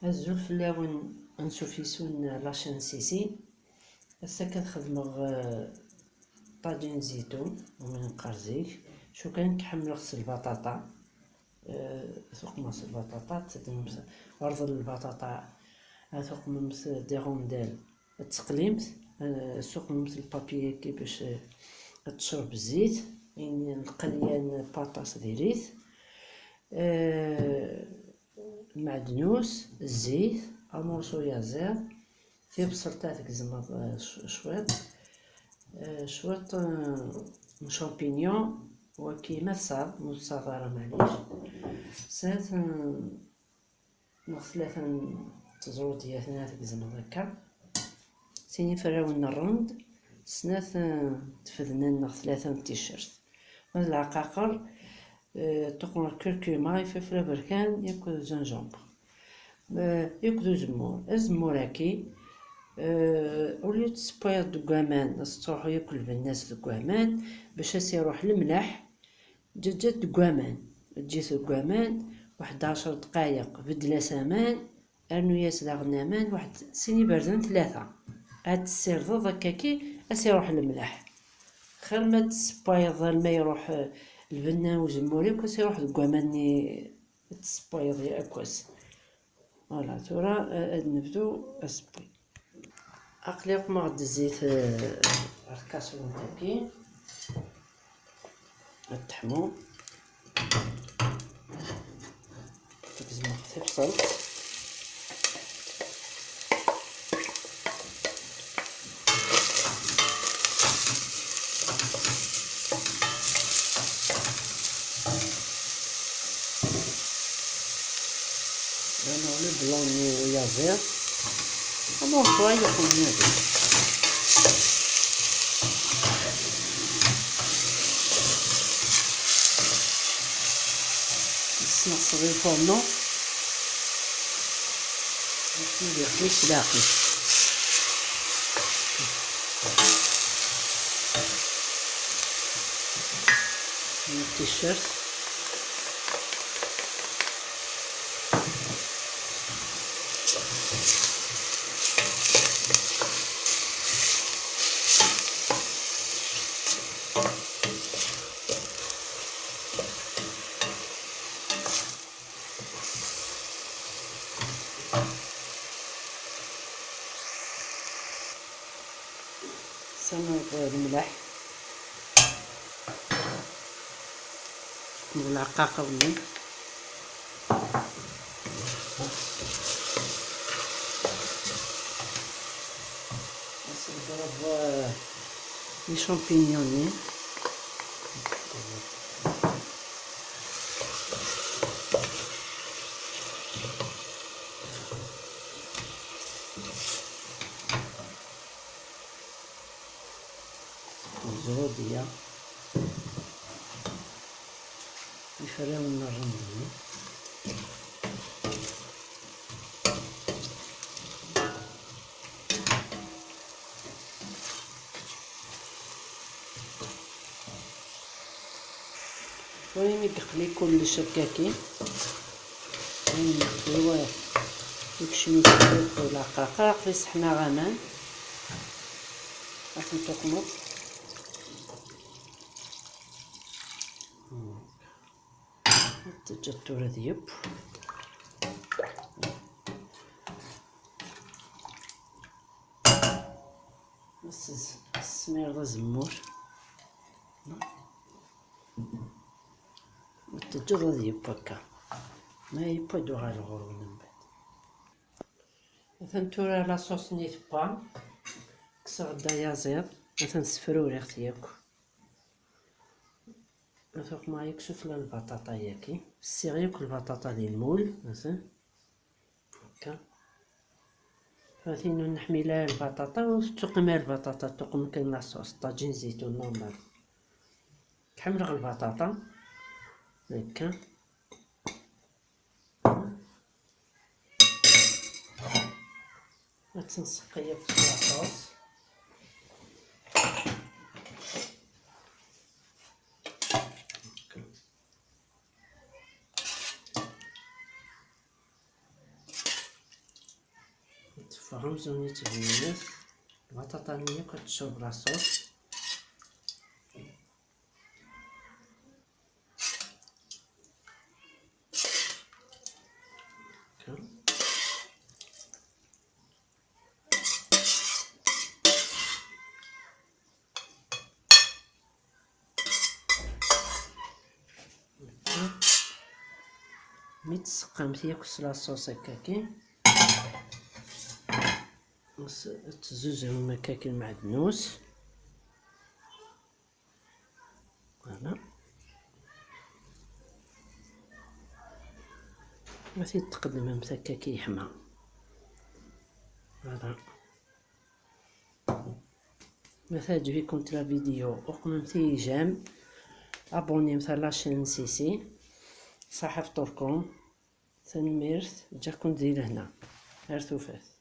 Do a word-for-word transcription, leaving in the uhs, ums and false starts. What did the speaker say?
Azul fell-awen, ansuf yes-wen la chaîne Sisi. Ass-a kan xedmeɣ, eh, ṭaǧin zitun, umi neqqar zik. Cu kan ḥemmleɣ s lbaṭaṭa. Eh, tuqmeḍ s lbaṭaṭa, ad tedmemt, urḍel lbaṭaṭa, ad tuqmemt des rondelles, ad teqlimt, eh, ad tuqmemt lpapier-agi bac, eh, ad tecreb zzit, ini lqelyan paṭas diri-t. Eh, lmeɛdnus, zzit, amurṣu yaziḍ, tibṣelt ad tgezmeḍ, eh, c-, cwiṭ, eh, cwiṭ, eh, n champignon, waki ma tesɛiḍ, ma ur tesɛiḍ ara, maɛlic. Snat, eh, neɣ tlata n teẓrudiyatin ad tgezmeḍ akka. Sin iferrawen n rrend, snat, eh, tfednin neɣ tlata n ticcert. Ma d leɛqaqer, eh, tuqmeḍ curcuma, ifelfel aberkan, yakk d gingembre. Eh, yakk d uzemmur. Azemmur-agi, eh, au lieu tessewwayeḍ deg waman, ad tettruḥu yakk lbenna-s deg waman, bac ad s-iruḥ lemleḥ, ǧǧeǧǧ-it deg waman. Ǧǧ-it deg waman, waḥed ɛecr dqayeq, beddel-as aman, rnu-yas daɣen aman, waḥed sin iberdan, tlata. Ad tessirdeḍ akkaki, ad s-iruḥ lemleḥ. Xir ma tessewwayeḍ alma iruḥ, eh, lbenna n uzemmur akk, ad s-iruḥ deg waman-nni tessewwayeḍ akk. Voilà, tura, eh, ad nebdu asewwi. Aql-i qmeɣ-d zzit, eh, ɣer tkaṣrunt-agi. Ad teḥmu. Ad gezmeɣ tibṣelt. Rnu le blanc-nni uyaziḍ. Amurṣu ay uxemmem-agi. Nesneɣ s lfurnu. Ad yeqli s leɛqel. Ticcert. Sanaɣ lemleḥ. Nɣleq aqaɣ-nni. Nseḍreb, eh, les champignons-nni. Zrudiya, iferrawen n rrend-nni. Wayen i yeqli kullec akkaki. Wayen i yeqli, wa-, ikcem-it leɛqaqer, aql-i seḥmaɣ aman. Ad ten-tuqmeḍ. Teǧǧiḍ tura ad yeww. Tesmireḍ azemmur. Ur teǧǧiḍ ad yeww akka. Ma yeww ad uɣaleɣ ɣur-wen mbeɛd. Atan tura la sauce-nni tewwa. Kkseɣ-d ayaziḍ. Atan sefruriɣ-t yakk. Atan ma yakk sufella lbaṭaṭa-yagi. Ssiɣ yakk lbaṭaṭa di lmul. Atan. Akka. Fatin ur neḥmil ara lbaṭaṭa, ur tettuqim ara lbaṭaṭa, tuqem kan la sauce, ṭaǧin zitun normal. Ḥemmleɣ lbaṭaṭa. Akka. Ad tt-nseqqi akk s la sauce. Fehmem zun yettbinnet. Lbaṭaṭa-nni akk ad tecreb la sauce. Akka. Mi tseqqamt yakk s la sauce akkaki, s-, tezzuzrem akkaki lmeɛdnus. Voilà. Ma t-id-tqeddmemt akkaki yeḥma. Voilà. Ma teɛǧeb-ikent la vidéo, uqmemt-iyi j'aime, abonnemt à la chaîne Sisi. Ṣaḥa fṭurkum. Tanemmirt, ǧǧiɣ-ken di lehna. Ar tufat.